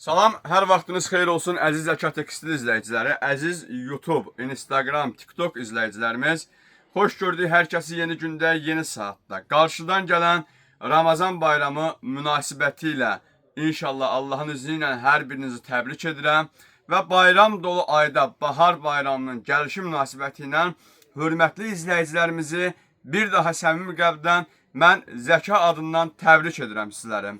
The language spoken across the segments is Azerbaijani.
Salam, hər vaxtınız xeyir olsun əziz Zəka Tekstil izləyiciləri, əziz YouTube, Instagram, TikTok izləyicilərimiz. Xoş gördük hər kəsi yeni gündə, yeni saatda. Qarşıdan gələn Ramazan bayramı münasibəti ilə inşallah Allahın izni ilə hər birinizi təbrik edirəm və bayram dolu ayda bahar bayramının gəlişi münasibəti ilə hörmətli izləyicilərimizi bir daha səmimi qəlbdən mən Zəka adından təbrik edirəm sizləri.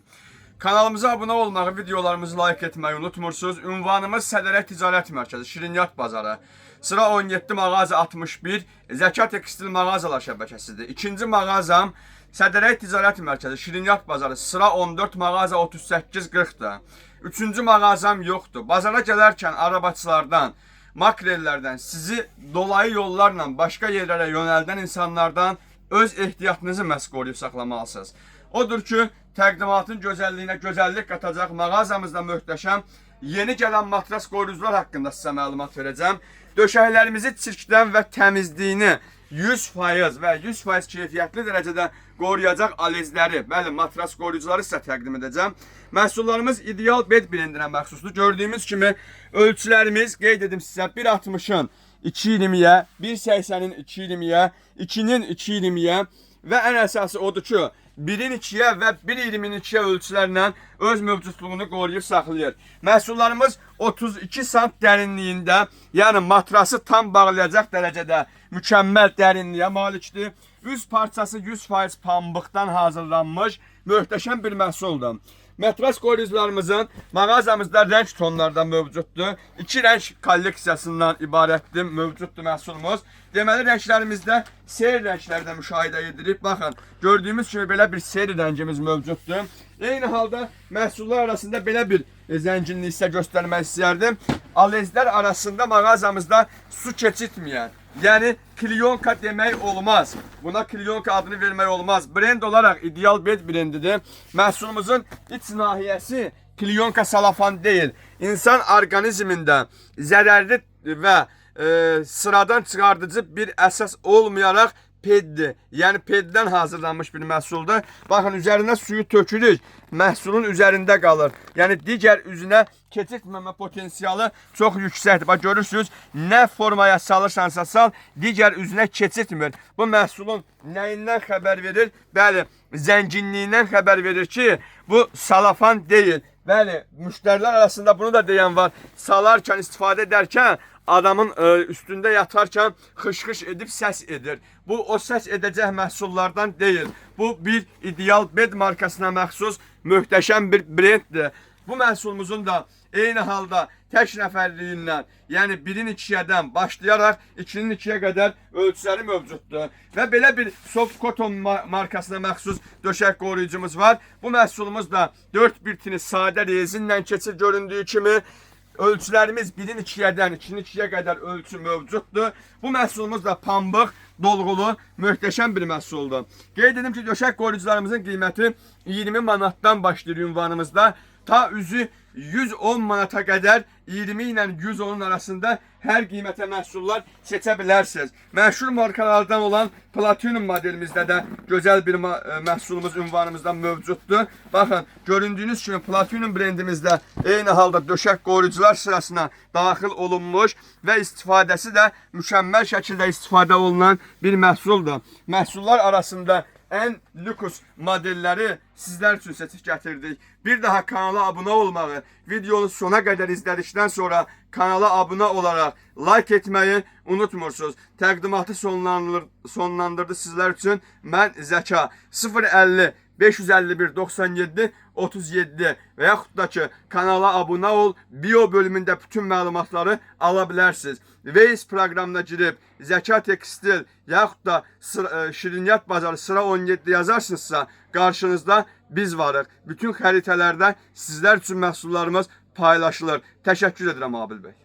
Kanalımıza abunə olmağı, videolarımızı like etməyi unutmursunuz. Ünvanımız Sədərək Ticarət Mərkəzi, Şirinyat Bazarı. Sıra 17, mağaza 61, Zəka Tekstil mağazalar şəbəkəsidir. İkinci mağazam Sədərək Ticarət Mərkəzi, Şirinyat Bazarı, sıra 14, mağaza 38-40-dır. Üçüncü mağazam yoxdur. Bazara gələrkən arabaçılardan, makrellərdən, sizi dolayı yollarla başqa yerlərə yönəldən insanlardan öz ehtiyatınızı məhz qoruyub saxlamalısınız. Odur ki, təqdimatın gözəlliyinə gözəllik qatacaq mağazamızda möhtəşəm yeni gələn matras qoruyucular haqqında sizə məlumat verəcəm. Döşəklərimizi çirkdən və təmizliyini 100% və 100% keyfiyyətli dərəcədə qoruyacaq alezləri, bəli, matras qoruyucuları sizə təqdim edəcəm. Məhsullarımız ideal bed brendinə məxsusdur. Gördüyümüz kimi ölçülərimiz qeyd edim sizə 1.60-ın 2.20-yə, 1.80-in 2.20-yə, 2-nin 2.20-yə və ən əsası odur ki, 1-in 2-yə və 1.20-nin 2-yə ölçülərlə öz mövcudluğunu qoruyub saxlayır. Məhsullarımız 32 sant dərinliyində, yəni matrası tam bağlayacaq dərəcədə mükəmməl dərinliyə malikdir. Üz parçası 100% pambıqdan hazırlanmış möhtəşəm bir məhsuldur. Matras qoruyucularımızın mağazamızda rəng tonlarda mövcuddur. İki rəng kolleksiyasından ibarətdir, mövcuddur məhsulumuz. Deməli rənglərimizdə seyr rəngləri də müşahidə edirik. Baxın, gördüyümüz kimi belə bir seyr rəngimiz mövcuddur. Eyni halda məhsullar arasında belə bir zənginlik sizə göstərmək istəyərdim. Alezlər arasında mağazamızda su keçirtməyən, yəni kliyonka demək olmaz. Buna kliyonka adını vermək olmaz. Brend olaraq Ideal Bed brendidir. Məhsulumuzun iç nahiyəsi kliyonka salafan deyil. İnsan orqanizmində zərərli və sıradan çıxardıcı bir əsas olmayaraq peddir. Yəni peddən hazırlanmış bir məhsuldur. Baxın üzərinə suyu tökürük, məhsulun üzərində qalır. Yəni digər üzünə keçirtməmə potensialı çox yüksəkdir. Bax görürsüz, nə formaya salırsansa sal, digər üzünə keçirtmir. Bu məhsulun nəyindən xəbər verir? Bəli, zənginliyindən xəbər verir ki, bu salafan deyil. Bəli, müştərilər arasında bunu da deyən var. Salarkən, istifadə edərkən adamın üstündə yatarkən xış-xış edib səs edir. Bu o səs edəcək məhsullardan deyil. Bu bir Ideal Bed markasına məxsus möhtəşəm bir brenddir. Bu məhsulumuzun da eyni halda tək nəfərliyindən, yəni 1-in 2-dən başlayaraq 2-nin 2-yə qədər ölçüləri mövcuddur. Və belə bir Soft Cotton markasına məxsus döşək qoruyucumuz var. Bu məhsulumuz da 4 birtini sadə rezinlə keçir göründüyü kimi. Ölçülərimiz 1-in 2-dən 2-nin 2-yə qədər ölçü mövcuddur. Bu məhsulumuz da pambıq, dolğulu, möhtəşəm bir məhsuldur. Qeyd edim ki, döşək qoruyucularımızın qiyməti 20 manatdan başlayır ünvanımızda. Ta üzü 110 manata qədər 20 ilə 110-un arasında hər qiymətə məhsullar seçə bilərsiniz. Məşhur markalardan olan Platinum modelimizdə də gözəl bir məhsulumuz ünvanımızda mövcuddur. Baxın, göründüyünüz kimi Platinum brendimizdə eyni halda döşək qoruyucular sırasına daxil olunmuş və istifadəsi də mükəmməl şəkildə istifadə olunan bir məhsuldur. Məhsullar arasında ən lüks modelləri sizlər üçün seçib gətirdik. Bir daha kanala abunə olmağı, videonu sona qədər izlədikdən sonra kanala abunə olaraq like etməyi unutmursunuz. Təqdimatı sonlandırdı sizlər üçün. Mən Zəka 050 551 97 37 və yaxud da ki kanala abunə ol, bio bölümündə bütün məlumatları ala bilərsiniz. Waze proqramına girib Zəka Tekstil yaxud da Şirinyat Bazarı sıra 17 yazarsınızsa qarşınızda biz varıq. Bütün xəritələrdə sizlər üçün məhsullarımız paylaşılır. Təşəkkür edirəm Abil bəy.